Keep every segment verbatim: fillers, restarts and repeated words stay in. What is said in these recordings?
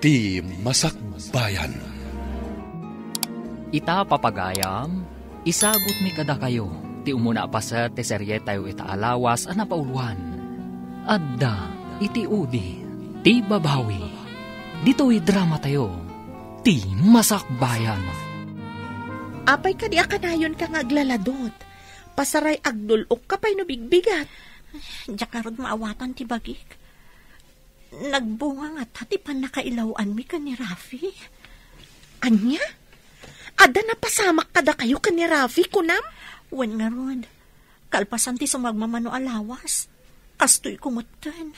Ti Masakbayan. Ita, papagayam, isagutmi kadakayo ti umuna a paset ti serietayo ita a lawas a napauluan. Adda iti udi ti babawi. Ditoy dramatayo, Ti Masakbayan. Apay kadi a kanayonka nga aglaladot? Pasaray agdul-okka pay no bigbigat. Diak ngarud maawatan ti bagik. Nagbunga ngata ti pannakailaw-anmi ken ni Rafi. Ania? Adda napasamak kadakayo ken ni Rafi, kunam? Wen ngarud, kalpasan ti sumagmamano a lawas, kastoyko metten.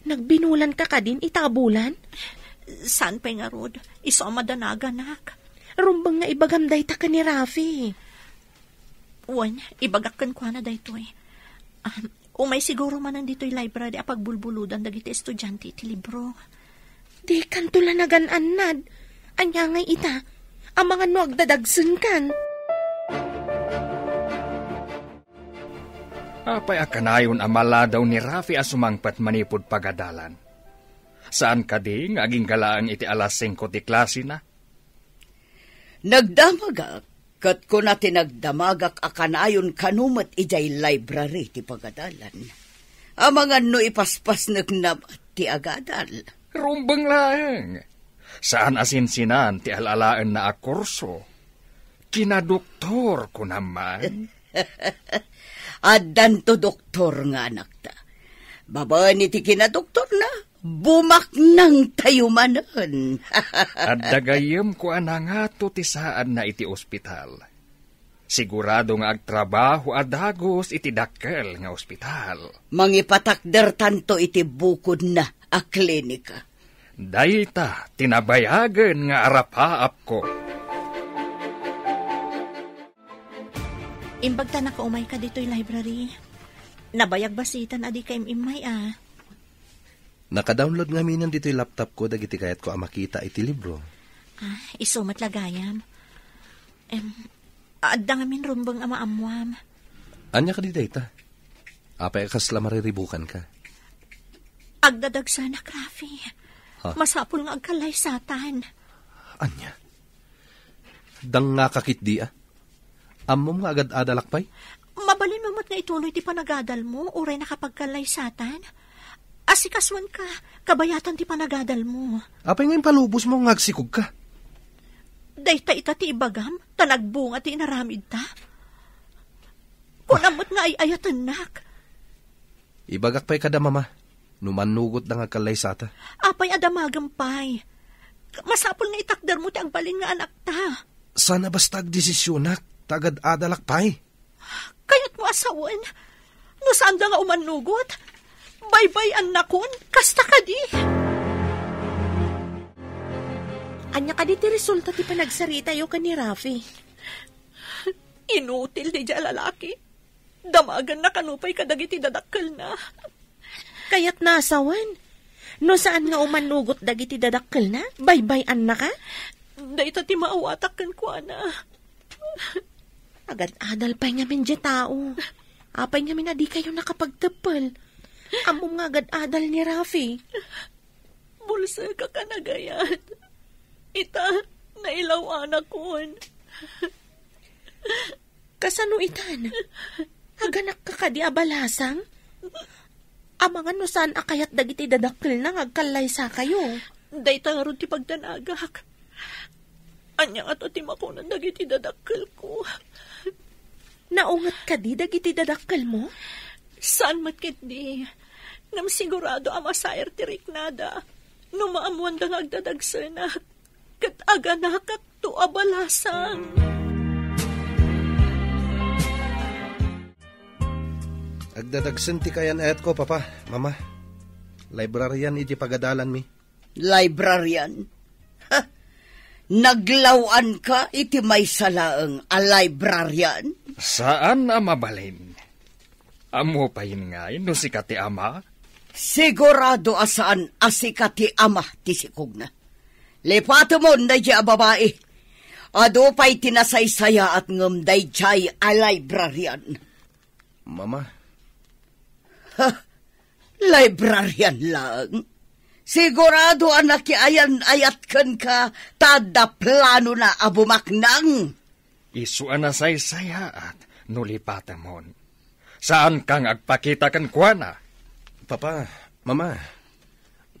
Nagbinulanka kadin ita a bulan? Saan pay ngarud, isu a madanaganak. Rumbeng nga ibagam dayta ken ni Rafi. Wen, ibagak kenkuana daytoy. Ah, umay siguro manen ditoy library a pagbulbuludan dagiti estudiante iti libro. Dikanto la nagan-annad. Ania ngay ita? Amangan no agdadagsenkan. Apay a kanayon a maladaw ni Rafi a sumangpet manipud pagadalan? Saan kadi nga agingga laeng iti alas singko ti klasena? Nagdamagak, ket kuna ti nagdamagak a kanayon kano met idiay library ti pagadalan. Amangan no ipaspasnekna met ti agadal. Rumbeng laeng. Saan a sinsinan ti al-alaenna a kurso. Kinadoktor, kunam man. Addanto doktor nga anakta. Babaen iti kinadoktorna, bumaknangtayo manen. Adda gayyemko a nangato ti saanna iti ospital. Sigurado nga agtrabaho a dagus iti dakkel nga ospital. Mangipatakdertanto iti bukodna a klinika. Dayta ti nabayagen nga arapaapko. Imbag ta nakaumayka ditoy library. Nabayag basiten a dika im-immay a. Naka-download ngaminen ditoy laptopko dagiti kayatko a makita iti libro. Ah, isu met la gayam. Em, adda ngamin rumbeng a maammuam. Ania kadi dayta? Apay a kasla mariribukanka? Agdadagsanak, Rafi. Ha? Masapul nga agkallaysatan. Ania? Dangngaka ketdi a? Ammom nga agad-adalak pay? Mabalinmo met nga ituloy ti panagadalmo, uray nakapagkallaysatan. Asikasoenka, kabayatan ti panagadalmo. Apay nga impalubosmo nga agsikogka? Dayta ita ti ibagam, ta nagbunga ti inaramidta. Kunam met nga ay-ayatennak. Ibagak pay kada mama, no mannugotda nga agkallaysata. Apay a damagem pay? Masapul nga itakdermo ti agbalin nga anakta. Saan a basta agdesisionak, ta agad-adalak pay. Kayatmo a sawen, no saanda nga umannugot, baybay-annakon, kasta kadi. Ania kadi ti resulta ti panagsaritayo ken ni Rafi? Inutil diay a lalaki. Damagenna kano pay kadagiti dadakkelna. Kayatna a sawen, no saan nga umannugot dagiti dadakkelna, baybay-annaka? Dayta ti maawatak kenkuana. Agad-adal pay ngamin diay tao. Apay ngamin a dikayo nakapagteppel? Ammom nga agad-adal ni Rafi. Bulsek a kanagayat. Ita, nailaw-anakon. Kasano itan? Aganakka kadi a balasang? Amangan no saan a kayat dagiti dadakkelna nga agkallaysakayo. Dayta ngarud ti pagdanagak. Ania ngato ti makunan dagiti dadakkelko? Naunget kadi dagiti dadakkelmo? Saan met ketdi. Ngem sigurado a masair ti riknada no maammoanda nga agdadagsenak. Ket aganakakto a balasang. Agdadagsen ti kayan-ayatko, Papa, Mama. Librarian iti pagadalanmi. Librarian? Ha? Naglaw-anka iti maysa laeng a librarian? Saan a mabalin. Ammo pay ngay no sika ti ama? Sigurado a saan a sika ti ama ti sikogna. Lipatemon daydiay a babai. Adu pay ti nasaysayaat ngem daydiay a librarian. Mama. Ha? Librarian laeng? Sigurado a nakiayan-ayat kenka ta adda planona a bumaknang. Isu a nasaysayaat no lipatemon. Saanka nga agpakita kenkuana. Papa, Mama,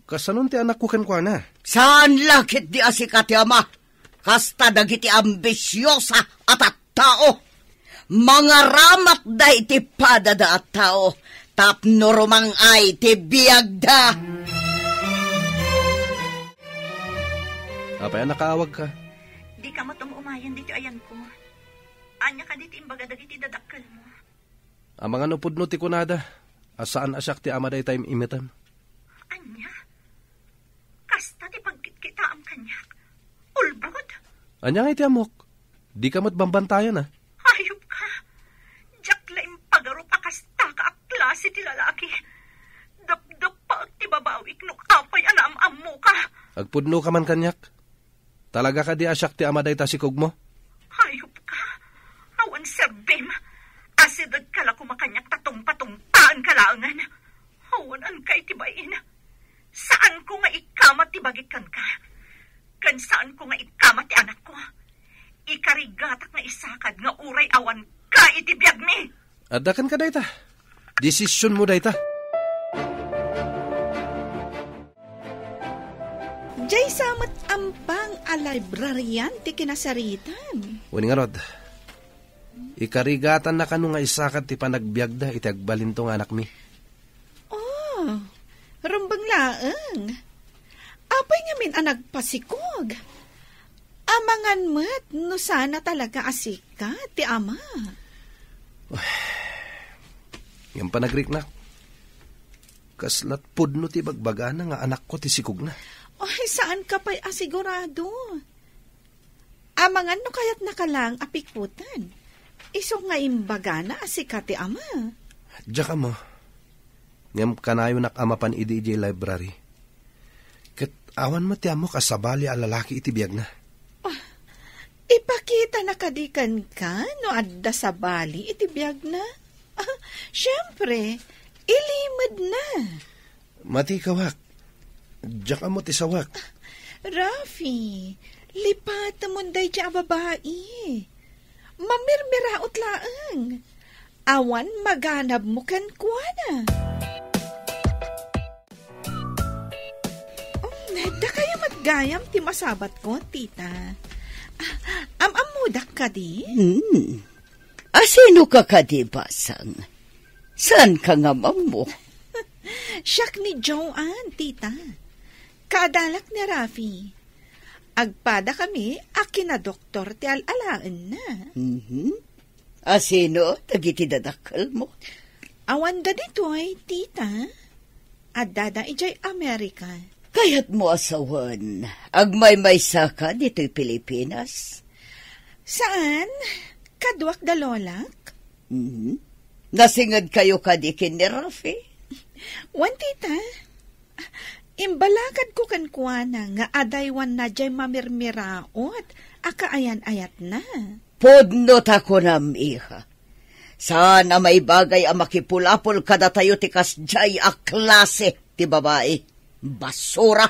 kasanon ti anakko kenkuana? Saan la ketdi a sika ti ama. Kasta dagiti ambisiosa a tattao. Mangaramatda iti padada a tao tapno rumang-ay ti biagda. Apay a nakaawagka? Dika met um-umayen ditoy ayanko. Ania kadi ti imbaga dagiti dadakkelmo? Amangan no pudno ti kunada a saan a siak ti ama dayta im-imetem. Ania? Kasta ti pagkitkitaam kaniak? Ulbod? Ania ngay ti ammok? Dika met bambantayan, a? Hayop ka! Diak la impagarup a kasta ka a klase ti lalaki. Dapdappaek ti babawik no apay a naam-ammoka. Agpudnoka man kaniak. Talaga kadi a siak ti ama dayta sikogmo? Hayop ka! Awan serbim! Asidegka la koma kaniak ta tungpatungpaanka laengen. Awan anka iti bain. Saanko nga ikama ti bagik kenka. Ken saanko nga ikama ti anakko. Ikarigatak nga isakad nga uray awanka iti biagmi. Adda kenka dayta. Desisionmo dayta. Diay sa met ampang a librarian ti kinasaritan. Wen ngarud, ikarigatan na kano nga isakad ti panagbiagda iti agbalinto nga anakmi. Oh, rumbeng laeng. Apay ngamin a nagpasikog? Amangan met no saan a talaga a sika ti ama. Ngem panagriknak, kaslat pudno ti bagbagana nga anakko ti sikogna. Ay, saanka pay a sigurado. Amangan no kayatnaka laeng a pikutan. Isu nga imbagana a sika ti ama. Diak ammo. Ngem kanayonak a mapan idi idiay library. Ket awan met ti ammok a sabali a lalaki iti biagna. Ah, ipakitana kadi kenka no adda sabali iti biagna? Ah, siempre, ilimedna. Matikawak. Diak ammo ti sawak. Rafi, lipatemon daydiay a babai. Mamirmiraot laeng. Awan maganabmo kenkuana. Um, dakayo met gayam ti masabatko, tita. Ah, am-ammodak kadi? Hmm. Asino ka kadi, basang? Saanka nga ammo? Siak ni Joanne, tita. Kaadalak ni Rafi. Agpada kami a kinadoktor ti al-alaenna. Mhm. Asino dagiti dadakkelmo? Awanda ditoy, tita. Addada idiay Amerika. Kayatmo a sawen, agmaymaysaka ditoy Pilipinas? Saan? Kaduak da lolak. Mhm. Nasingedkayo kadi ken ni Rafi? Wen, tita. Imbalakadko kenkuana nga adaywanna diay mamirmiraot a kaayan-ayatna. Pudno ta kunam, iha. Saan a maibagay a makipulapol kadatayo ti kasdiay a klase ti babai. Basura!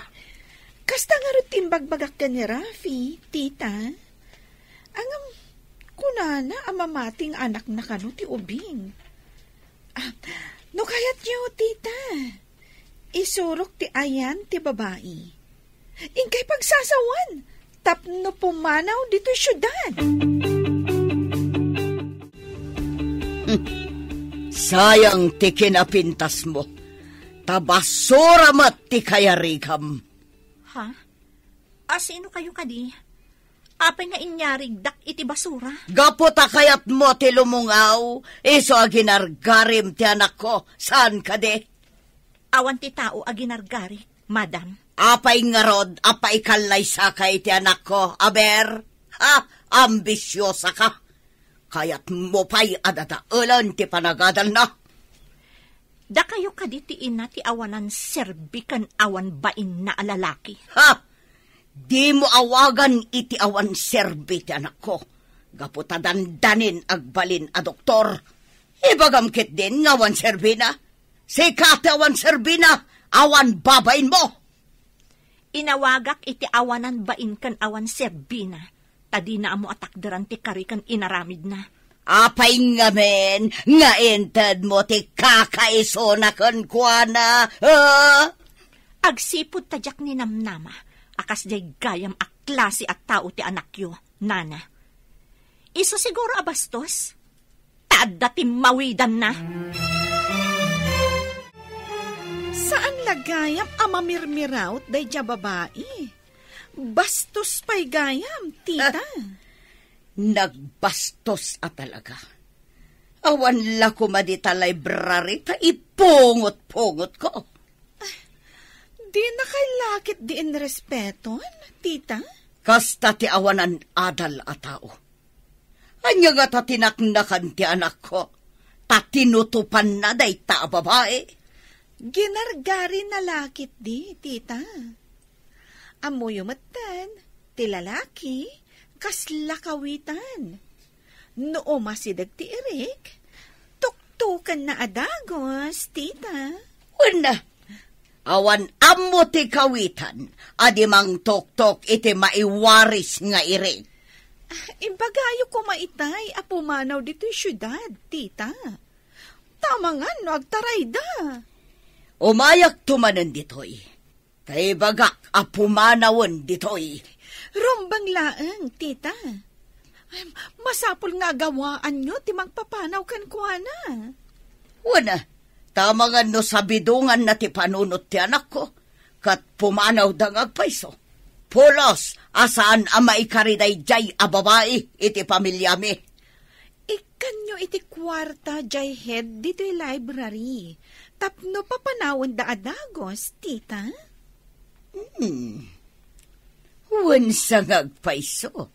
Kasta ngarud ti imbagbagak ken ni Rafi, tita. Ngem, kunana a mamati nga anakna kano ti ubing. Ah, no kayatyo, tita, isurok ti ayan ti babai. Inkay pagsasawan tapno pumanaw ditoy siudad. Hmm. Sayang ti kinapintasmo. Ta basura met ti kayarigam. Ha? Asino kayo kadi? Apay nga inyarigdak iti basura? Gapu ta kayatmo ti lumungaw, isu a ginargarim ti anakko. Saan kadi? Awan ti tao a ginargarik, madam. Apay ngarud a paikallaysaka iti anakko, aber? Ha? Ambisiosaka. Kayatmo pay a dadaelen ti panagadalna. Dakayo kadi ti ina ti awanan serbi ken awan bainna a lalaki. Ha? Dimo awagan iti awan serbi ti anakko. Gapu ta dandanin agbalin a doktor. Ibagam ketdin nga awan serbina. Sika ti awan serbina, awan babainmo. Inawagak iti awanan bain ken awan serbina, ta dina ammo a takderan ti kari ken inaramidna. Apay ngamin nga intedmo ti kakaisuna kenkuana, ha? Agsipud ta diak ninamnama a kasdiay gayam a klase a tao ti anakyo, nana. Isu siguro a bastos? Ta adda timmawidanna. Saan la gayam a mamirmiraot daydiay a babai. Bastos pay gayam, tita. Ah, nagbastos a talaga. Awan la koma dita library ta ipungot-pungotko. Dina kay lakit diin respeton, tita? Kasta ti awanan adal a tao. Ania ngata ti naknakan ti anakko, ta tinutupanna dayta a babai? Ginargarina lakit di, tita. Ammoyo metten, ti lalaki, kasla kawitan. No umasideg ti irik, tuktukenna a dagus, tita. Wen, awan ammo ti kawitan a di mangtuktok iti maiwaris nga irik. Ah, ibagayo koma itay a pumanaw ditoy siudad, tita. Tamangan no agtarayda. Umayakto manen ditoy. Ta ibagak a pumanawen ditoy. Rumbeng laeng, tita. Ay, masapul nga agawaanyo ti mangpapanaw kenkuana. Wen, tamangan no sabidonganna ti panunot ti anakko, ket pumanawda nga agpayso. Pulos a saan a maikari daydiay a babai iti familiami. Ikkanyo iti kuarta diay head ditoy library tapno papanawenda a dagus, tita? Hmm. Wen sa nga agpayso,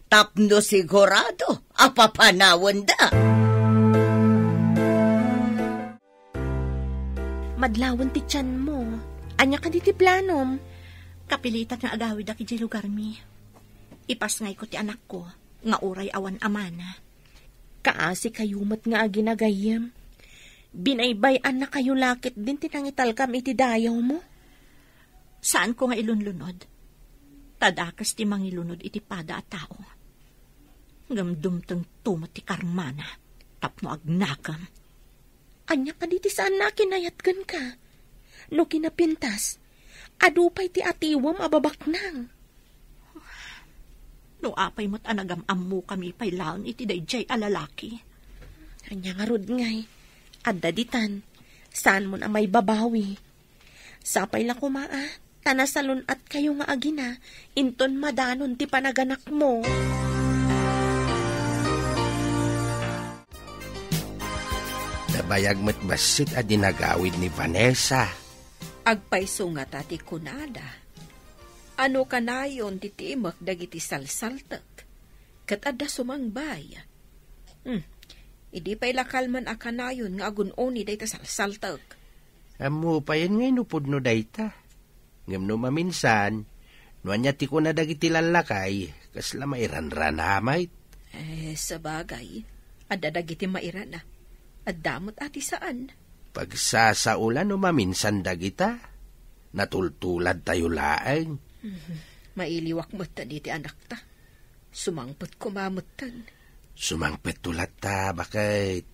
tapno sigurado a papanawenda. Madlawen ti tianmo. Ania kadi ti planom? Kapilitan nga agawidak idiay lugarmi. Ipasngayko ti anakko nga uray awan amana. Kaasi kayo met nga agina gayyem. Binaybay-annakayo lakit din ti nangitalkam iti dayawmo. Saanko nga ilunlunod. Ta dakes ti mangilunod iti pada a tao. Ngem dumtengto met ti karmana tapno agnakem. Ania kadi ti saanna a kinayat kenka? No kinapintas, adu pay ti atiwem a babaknang. No apay met a nagam-ammokami pay laeng iti daydiay a lalaki. Ania ngarud ngay, adda ditan, saanmon a maibabawi. Sapay la koma a, ta nasalun-atkayo nga agina, inton madanon ti panaganakmo. Nabayag met bassit a dinagawid ni Vanessa. Agpayso ngata ti kunada. Ano kanayon ti timek dagiti salsaltek? Ket adda sumangbay. Hmm. Idi pay la kalman a kanayon nga agun-uni dayta salsaltek. Ammo payen ngay no pudno dayta. Ngem no maminsan, no ania ti kuna dagiti lallakay, kasla mairanrana met. Eh, sabagay, adda dagiti mairana. Adda met a ti saan. Pagsasaola no maminsan dagita. Natultuladtayo laeng. Mhm. Mailiwak met iti anakta. Sumangpet koma metten. Sumangpetto latta, baket.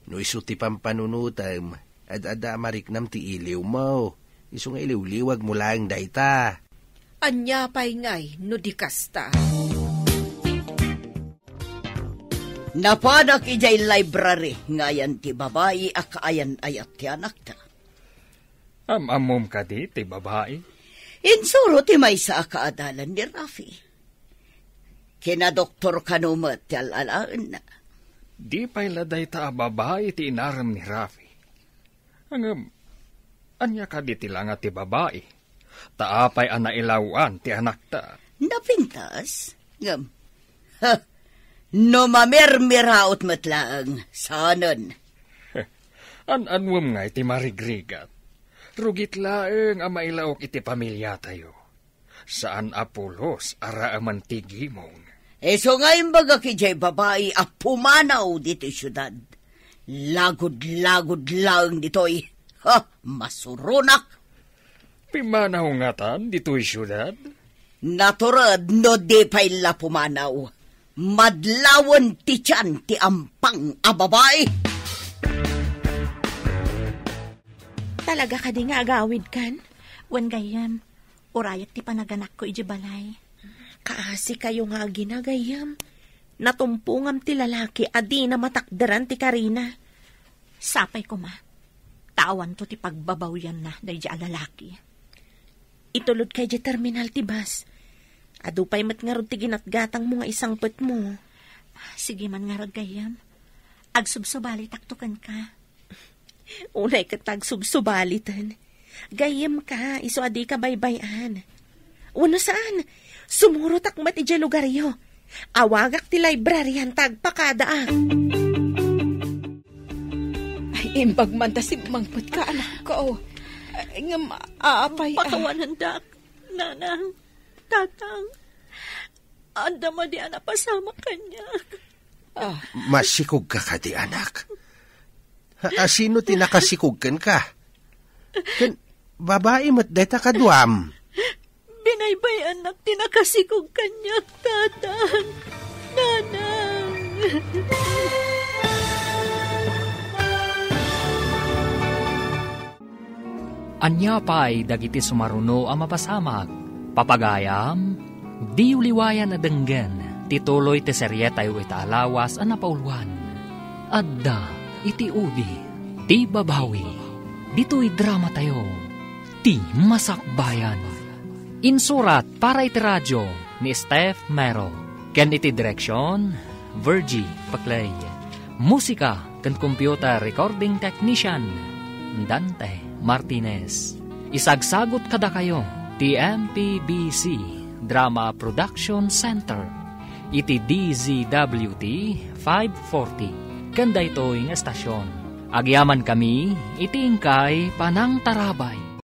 No isu ti pampanunotem, ad-adda a mariknam ti iliwmo. Isu nga iliwliwagmo laeng dayta. Ania pay ngay no di kasta? Napanak idiay library nga ayan ti babai a kaayan-ayat ti anakta. Am-ammom kadi ti babai? Insuro ti maysa a kaadalan ni Rafi. Kinadoktor kano met ti al-alaenna. Di pay la dayta a babai ti inarem ni Rafi. Ngem, ania kadi ti langa ti babai? Ta apay a nailaw-an ti anakta? Napintas? Ngem, ha, no mamirmiraot met laeng, saanen. An-anuem ngay ti marigrigat? Rugit laeng a mailaok iti pamiliatayo. Saan a pulos a raaman ti gimong. Isu nga imbagak idiay babai a pumanaw ditoy siudad. Lagud-lagud laeng ditoy. Ha, masuronak! Pimanaw ngatan ditoy siudad? Natured no di pay la pumanaw. Madlawen ti tian ti ampang a babai. Talaga kadi nga agawidkan? Wen gayyem, urayek ti panaganakko idiay balay. Kaasi kayo nga agina, gayyem. Natumpongam ti lalaki a dina matakderan ti karina. Sapay koma, ta awanto ti pagbabawyanna daydi a lalaki. Itulodka idiay terminal ti bus. Adu pay met ngarud ti ginatgatangmo nga isangpetmo. Sige man ngarud, gayyem. Agsubsubalitakto kenka. Unay ket agsubsubaliten. Gayyemka, isu a dika baybay-an. Wenno saan, sumurotak met idiay lugaryo. Awagak ti librarian ta agpakadaak. Ay, imbag man ta simmangpetka, anakko. Ay, ngem, apay, ah. Pakawanendak, nanang, tatang. Adda madi a napasamak kaniak. Ah. Masikogka kadi, anak? Ha, a, sino ti nakasikog kenka? Ken babai met dayta kaduam. Binaybay-annak ti nakasikog kaniak, tatang, nanang. Ania pay dagiti sumaruno a mapasamak? Papagayam, diyo liwayan a denggen ti tuloy ti serietayo ita a lawas a napauluan. Adda iti udi ti babawi. Ditoy dramatayo, ti Masakbayan. Insurat para iti radio ni Steph Mero, ken iti direksion, Virgie Paclay. Musika ken computer recording technician, Dante Martinez. Isagsagut kadakayo ti M P B C Drama Production Center iti D Z W T five forty ken daytoy nga estasion. Agyamankami iti inkay panangtarabay.